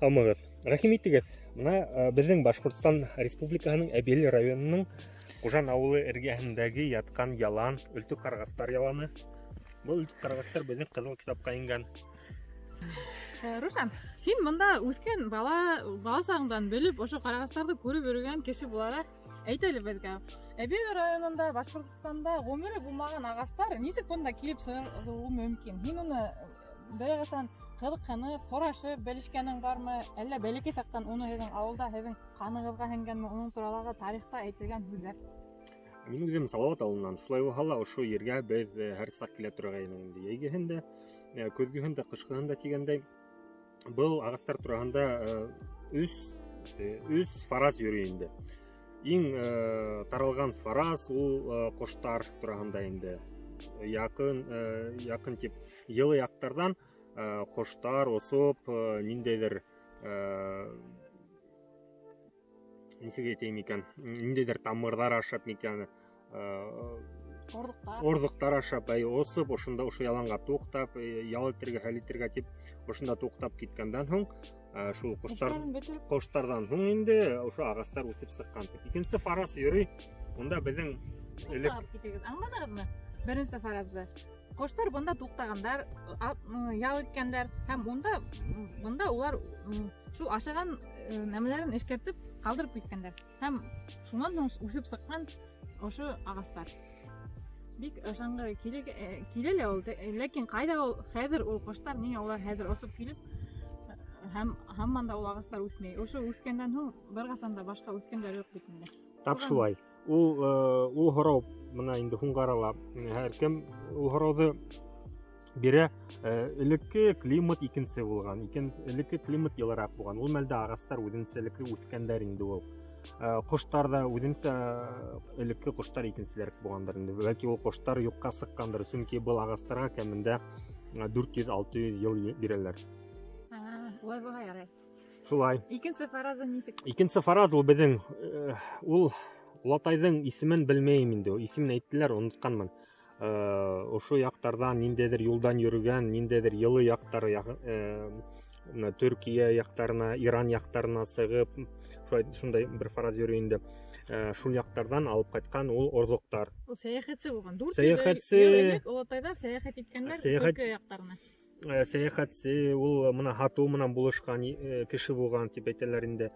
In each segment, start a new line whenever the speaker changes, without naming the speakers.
Һаумыһығыҙ. Рәхим итегеҙ. Бына беҙҙең Башҡортостан Республикаһының Әбйәлил районының Ҡужан ауылы эргәһендәге ятҡан ялан, Өлтөк ҡарағастар яланы. Был өлтөк ҡарағастар беҙҙең Ҡыҙыл китапҡа ингән.
Рушан, һин бында үҫкән бала, бала сағыңдан белеп, ошо ҡарағастарҙы күреп йөрөгән кеше булараҡ, әйт әле беҙгә. Әбйәлил районында, Башҡортостанда ғүмере булмаған ағастар нисек бында килеп сығыуы мөмкин? Һин уны берәй ҡасан ҡыҙыҡһынып, һорашып белешкәнең бармы? Әллә бәләкәй саҡтан уны һеҙҙең ауылда һеҙҙең ҡанығыҙға һеңгәнме, уның туралағы тарихта әйтелгән һүҙҙәр?
Мин үҙем Салауат ауылынан. Шулай булһа ла ошо ергә беҙ һәр саҡ килә торғайныҡ инде. Йәйгеһен дә, көҙгөһөн дә, ҡышҡыһын да тигәндәй. Был ағастар тураһында өс фараз йөрөй инде. Иң таралған фараз ул ҡоштар тураһында инде. Яҡын тип йылы яҡтарҙан ҡоштар осоп, ниндәйҙер, нисек әйтәйем икән, ниндәйҙер тамырҙар ашап микән,
Орлоҡтар.
Орлоҡтар ашап, әй, осоп, ошонда ошо яланға туҡтап, ял итергә, хәл итергә тип, ошонда туҡтап киткәндән һуң, шул
Эштәрен бөтөрөп.
ҡоштарҙан һуң инде ошо ағастар үҫеп сыҡҡан тип. Икенсе фараз йөрөй, унда беҙҙең элек
Туҡтап китегеҙ. Аңланығыҙмы? Беренсе фаразды. Ҡоштар бында туҡтағандар, ял иткәндәр һәм бында улар шул ашаған нәмәләрен эшкәртеп ҡалдырып киткәндәр. Һәм шунан һуң үҫеп сыҡҡан ошо ағастар. Бик ышанғы килә лә ул, ләкин ҡайҙа ул хәҙер ул ҡоштар, ниңә улар хәҙер осоп килеп, һәм һаман да ул ағастар үҫмәй. Ошо үҫкәндән һуң бер ҡасан да башҡа үҫкәндәр юҡ бит инде.
Тап
Шунан
шулай. Ул һорау бына инде һуңғы арала һәр кем ул һорауҙы бирә. Элекке климат икенсе булған, элекке климат йылыраҡ булған. Ул мәлдә ағастар үҙенсәлекле үҫкәндәр инде ул. Ҡоштар ҙа үҙенсә, элекке ҡоштар икенселерәк булғандар инде. Бәлки ул ҡоштар юҡҡа сыҡҡандыр, сөнки был ағастарға кәмендә дүрт йөҙ, алты йөҙ йыл бирәләр.
Улай булһа ярай.
Шулай.
Икенсе фаразы нисек?
Икенсе фараз ул беҙҙең, ул олатайҙың исемен белмәйем инде. Исемен әйттеләр, онотҡанмын. Ошо яҡтарҙан ниндәйҙер юлдан йөрөгән, ниндәйҙер йылы яҡтар, бына Төркиә яҡтарына, Иран яҡтарына сығып, шундай бер фараз йөрөй инде. Шул яҡтарҙан алып ҡайтҡан ул орлоҡтар.
Ул сәйәхәтсе булған. Дүрт йөҙ
Сәйәхәтсе.
йыл элек олатайҙар сәйәхәт иткәндәр Төркиә яҡтарына.
Сәйәхәтсе, ул бына һатыу менән булышҡан кеше булған тип әйтәләр инде.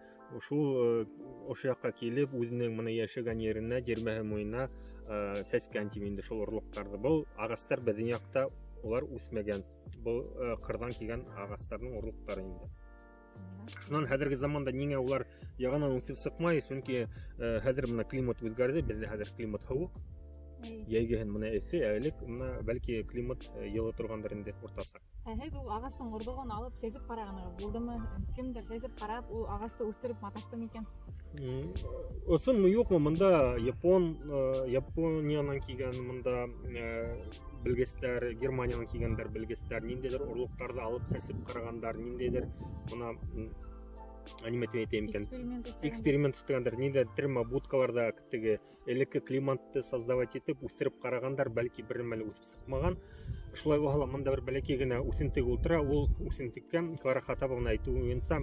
Шул ошо яҡҡа килеп, үҙенең бына йәшәгән еренә, тирмәһе муйына сәскән тип инде шул орлоҡтарҙы. Был ағастар беҙҙең яҡта улар үҫмәгән. Был ҡырҙан килгән ағастарҙың орлоҡтары инде. Шунан хәҙерге заманда ниңә улар яңынан үҫеп сыҡмай? Сөнки хәҙер бына климат үҙгәрҙе, беҙҙә хәҙер климат һыуыҡ. Йәйгеһен бына эҫе, ә элек бына бәлки климат йылы торғандыр инде уртаса.
Ә һеҙ ул ағастың орлоғон алып сәсеп ҡарағанығыҙ булдымы? Кемдер сәсеп ҡарап, ул ағасты үҫтереп маташты микән?
Ысынмы, юҡмы, бында Япониянан килгән бында белгестәр, Германиянан килгәндәр белгестәр, ниндәйҙер орлоҡтарҙы алып сәсеп ҡарағандар, ниндәйҙер бына нимә тип әйтәйем икән?
Эксперимент эшләгәндәр.
Эксперимент эшләгәндәр, ниндәйҙер термобудкаларҙа теге элекке климатты создавать итеп үҫтереп ҡарағандар, бәлки бер нәмә лә үҫеп сыҡмаған. Шулай булһа ла бында бер бәләкәй генә үҫентек ултыра, ул үҫентеккә Клара Хатаповна әйтеүе буйынса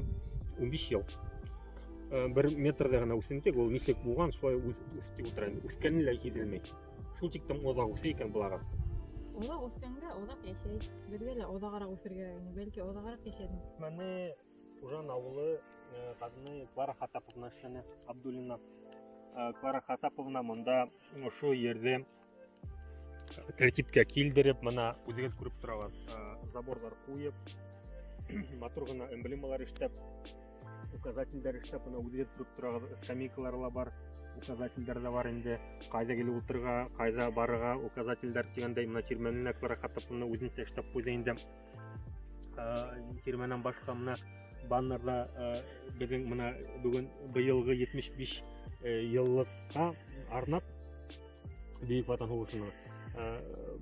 ун биш йыл. Бер метрҙа ғына үҫентек, ул нисек булған, шулай үҫеп тик ултыра инде. Үҫкәне лә һиҙелмәй. Шул тиклем оҙаҡ үҫә икән был ағас.
Оҙаҡ үҫкәнгә оҙаҡ йәшәй. Беҙгә лә оҙағыраҡ үҫергә кәрәк ине, бәлки оҙағыраҡ йәшәдем.
Міне Ужан ауылы ҡатыны Клара Хатаповна эшләне, Абдуллина. Клара Хатаповна мында ошо ерҙе тәртипкә килдереп, мына үҙегеҙ күреп торағыҙ, заборҙар ҡуйып, матур ғына эмблемалар эшләп, указательдәр эшләп, мына үҙегеҙ күреп торағыҙ, скамейкалар ла бар, указательдәр ҙә бар инде, ҡайҙа килеп ултырырға, ҡайҙа барырға, указательдәр тигәндәй, мына тирмәне лә Клара Хатаповна үҙенсә эшләп ҡуйҙы инде. Тирмәнән башҡа мына баннерҙа беҙҙең мына бөгөн быйылғы етмеш биш йыллыҡҡа арнап Бөйөк Ватан һуғышына.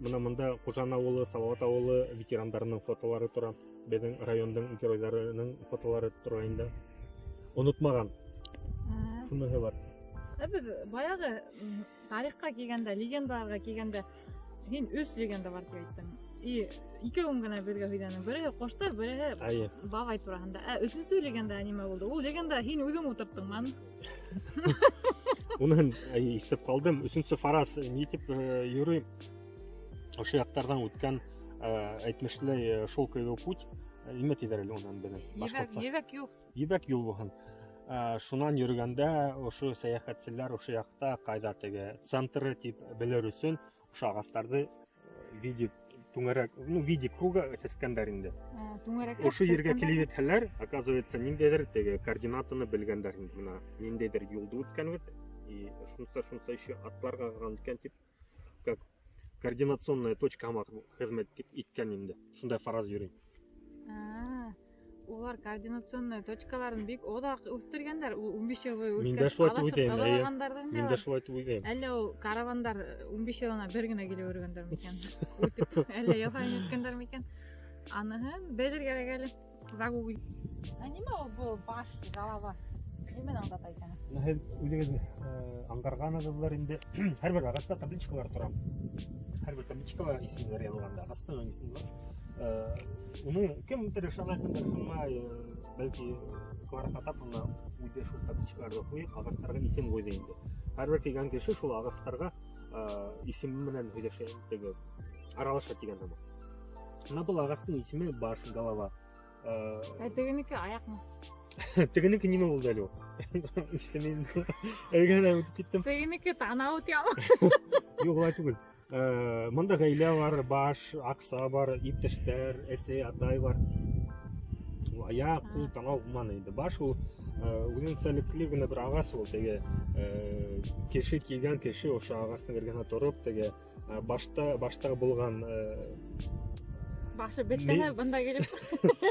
Мына мында Ҡужан ауылы, Салауат ауылы ветерандарының фотолары тора, беҙҙең райондың геройҙарының фотолары тора инде. Онотмаған. Шуныһы бар.
Ә беҙ баяғы тарихҡа килгәндә, легендаларға килгәндә, һин өс легенда бар тип әйттең. И икәүен генә беҙгә һөйләнең. Береһе ҡоштар, береһе бабай тураһында. Ә өсөнсө легенда нимә булды? Ул легенда һин үҙең ултырттың, ман.
Уныһын иҫләп ҡалдым. Өсөнсө фараз ни тип йөрөй? Ошо яҡтарҙан үткән, әйтмешләй, шелковый путь. Нимә тиҙәр әле унан беҙҙең башҡортса?
Ебәк юл.
Ебәк юл булһын. Шунан йөрөгәндә ошо сәйәхәтселәр ошо яҡта ҡайҙа теге центры тип белер өсөн ошо ағастарҙы в виде түңәрәк, ну, в виде круга сәскәндәр инде.
Түңәрәк.
Ошо ергә килеп етһәләр, оказывается, ниндәйҙер теге координатаны белгәндәр инде. Бына ниндәйҙер юлды үткәнбеҙ, и шунса еще атларға ҡараған икән тип, как координационная точка һымаҡ хеҙмәт иткән инде. Шундай фараз йөрөй.
Улар координационная точкаларын бик оҙаҡ үҫтергәндәр. Ул 15 йыл буйы
Мин дә шулай тип уйлайым, эйе. Мин дә шулай тип уйлайым.
Әллә ул каравандар 15 йылына бер генә килеп йөрөгәндәр микән? Үтеп, әллә йыл һайын үткәндәр микән? Аныһын белер кәрәк әле. Загугли. Ә нимә ул был баш, голова? Нимәне аңлата икән?
Һеҙ үҙегеҙ аңғарғанығыҙҙыр инде. Һәр бер ағаста табличкалар тора. Һәр бер табличкала исемдәр яҙылған да, ағастың исеме бар. Уны кемдер ышана, кемдер ышанмай, бәлки Клара Хаттаповна үҙе шул табличкаларҙы ҡуйып, ағастарға исем ҡуйҙы инде. Һәр бер килгән кеше шул ағастарға исеме менән һөйләшә, теге аралаша тигән һымаҡ. Бына был ағастың исеме баш, голова.
Ә тегенеке аяҡмы?
Тегенеке нимә булды әле ул? Иште мин эргәһенән үтеп киттем.
Тегенеке танау тип алам.
Юҡ, улай түгел. Мында ғаилә бар, баш, аҡса бар, иптәштәр, әсәй, атай бар. Ул аяҡ, ҡул, танау булманы инде. Баш ул үҙенсәлекле генә бер ағас ул, теге кеше килгән кеше ошо ағастың эргәһенә тороп, теге баштағы булған,
Башы бөтмәһә, бында килеп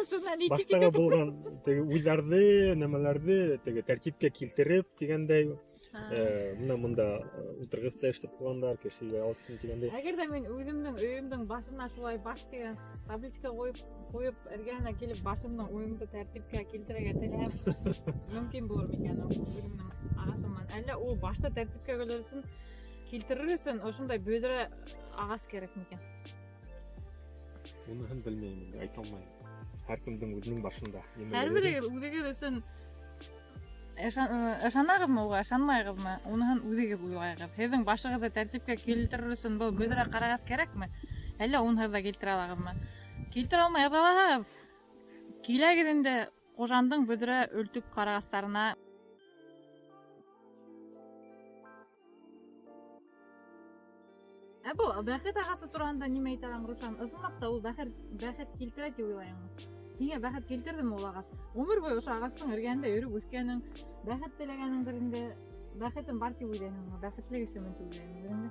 шунан итеп
баштағы булған теге уйҙарҙы, нәмәләрҙе теге тәртипкә килтереп тигәндәй, бына мында ултырғыста эшләп ҡуйғандар, кешегә алып китһен тигәндәй.
Әгәр ҙә мин үҙемдең өйөмдөң башына шулай баш тигән табличка ҡуйып эргәһенә килеп башымдың уйымды тәртипкә килтерергә теләһәм, мөмкин булыр микән ул үҙемдең ағасымдан? Әллә ул башты тәртипкә килтерер өсөн ошондай бөҙрә ағас кәрәк микән?
Уныһын белмәйем инде, әйтә алмайым. Һәр кемдең үҙенең башында нимәлер
Һәр берегеҙ үҙегеҙ өсөн ышанағыҙмы уға, ышанмайғыҙмы? Уныһын үҙегеҙ уйлайғыҙ. Һеҙҙең башығыҙҙы тәртипкә килтерер өсөн был бөҙрә ҡарағас кәрәкме? Әллә унһыҙ ҙа килтерә алағыҙмы? Килтерә алмай яҙалаһағыҙ, киләгеҙ инде Ҡужандың бөҙрә өлтөк ҡарағастарына. Ә был бәхет ағасы тураһында нимә әйтә алаң, Рушан? Ысынлап та ул бәхет килтерә тип уйлайыңмы? Һиңә бәхет килтерҙеме ул ағас? Ғүмер буйы ошо ағастың эргәһендә йөрөп үҫкәнең, бәхет теләгәнеңдер инде, бәхетем бар тип уйлайһыңмы? Бәхетле кешемен тип уйлайһыңмы үҙеңде?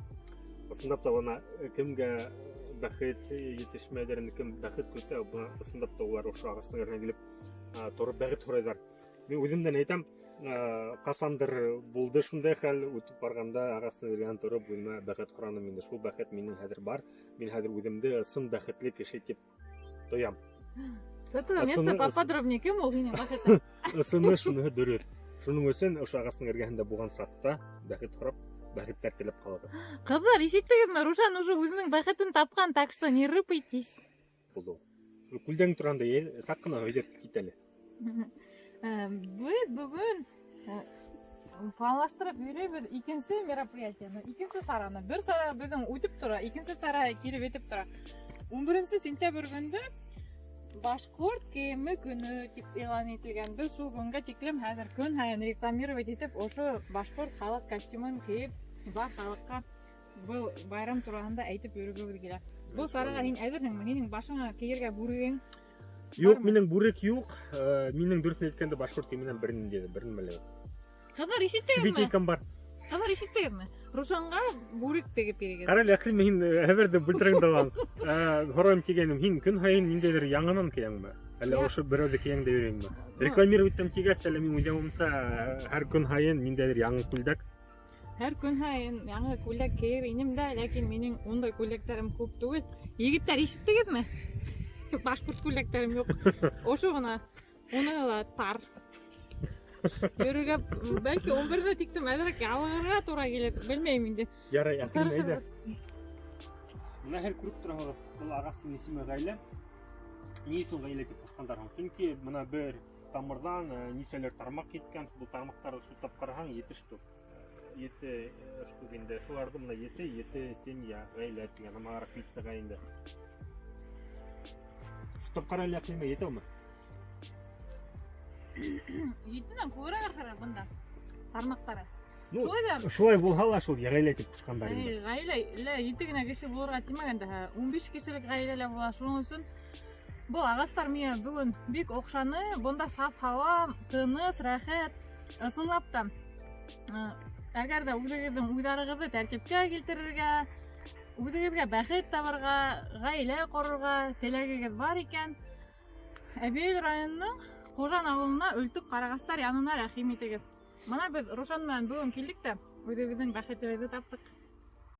Ысынлап та бына кемгә бәхет етешмәйҙер инде, кем бәхет көтә, бына ысынлап та улар ошо ағастың эргәһенә килеп, тороп бәхет һорайҙар. Мин үҙемдән әйтәм, ҡасандыр булды шундай хәл, үтеп барғанда ағастың эргәһенә тороп үҙемә бәхет һораным инде. Шул бәхет минең хәҙер бар. Мин хәҙер үҙемде ысын бәхетле кеше тип тоям.
С этого места поподробнее кем ул һинең бәхетең?
Ысыны шуныһы дөрөҫ. Шуның өсөн ошо ағастың эргәһендә булған саҡта бәхет һорап, бәхеттәр теләп ҡалығыҙ.
Ҡыҙҙар, ишеттегеҙме? Рушан уже үҙенең бәхетен тапҡан, так что не рыпайтесь.
Булды. Күлдәң тураһында саҡ ҡына һөйләп кит әле.
Беҙ бөгөн планлаштырып йөрөйбөҙ икенсе мероприятияны, икенсе сараны. Бер сара беҙҙең үтеп тора, икенсе сара килеп етеп тора. 11 сентябрь көндө башҡорт кейеме көнө тип иғлан ителгән. Беҙ шул көнгә тиклем хәҙер көн һайын рекламировать итеп, ошо башҡорт халыҡ костюмын кейеп, бар халыҡҡа был байрам тураһында әйтеп йөрөгөбөҙ килә. Был сараға һин әҙерһеңме? Һинең башыңа кейергә бүрегең
Юҡ,
бармы?
минең бүрек юҡ. Минең дөрөҫөн әйткәндә башҡорт кейеменән бер ниндәй ҙә, бер нимә лә юҡ.
Ҡыҙҙар, ишеттегеҙме?
Битейкам бар.
Ҡыҙҙар, ишеттегеҙме? Рушанға бүрек тегеп бирегеҙ.
Ҡара әле, Әхлим, һин хәбәрҙе бүлтереңде алам. Һорайым тигәнем, һин көн һайын ниндәйҙер яңынан кейәңме? Әллә
Юҡ.
ошо берәүҙе кейәң дә йөрөйңме?
Юҡ.
Рекламировать итәм тигәс, әле мин уйлауымса, һәр көн һайын ниндәйҙер яңы күлдәк.
Һәр көн һайын яңы күлдәк кейер инем дә, ләкин минең ундай күлдәктәрем күп түгел. Егеттәр, ишеттегеҙме? Башҡорт күлдәктәрем юҡ. Ошо ғына, уны ла тар. Йөрөргә, бәлки, ун берҙә тиктем, әҙерәк ялығырға тура килер, белмәйем инде.
Ярай, Әхлим, әйҙә. Бына һеҙ күреп тораһығыҙ, был ағастың исеме ғаилә. Ни өсөн ғаилә тип ҡушҡандар һуң? Сөнки бына бер тамырҙан нисәлер тармаҡ киткән, был тармаҡтарҙы шутлап ҡараһаң, ете штук. Ете штук инде. Шуларҙы бына ете, ете семья, ғаилә тигән нәмәләр килеп сыға инде. Шутлап ҡара әле, Әҡлимә, етәүме?
Етенән күберәк ахыры бында тармаҡтары.
Ну,
Шулай ҙа
шулай булһа ла шул ғаилә тип ҡушҡандар инде.
Ғаилә лә ете генә кеше булырға тимәгән дә, 15 кешелек ғаилә лә була. Шуның өсөн был ағастар миңә бөгөн бик оҡшаны. Бында саф һауа, тыныс, рәхәт. Ысынлап та, әгәр ҙә үҙегеҙҙең уйҙарығыҙҙы тәртипкә килтерергә, үҙегеҙгә бәхет табырға, ғаилә ҡорорға теләгегеҙ бар икән, Әбйәлил районының Ҡужан ауылына Өлтөк ҡарағастар янына рәхим итегеҙ. Бына беҙ Рушан менән бөгөн килдек тә үҙебеҙҙең бәхетебеҙҙе таптыҡ.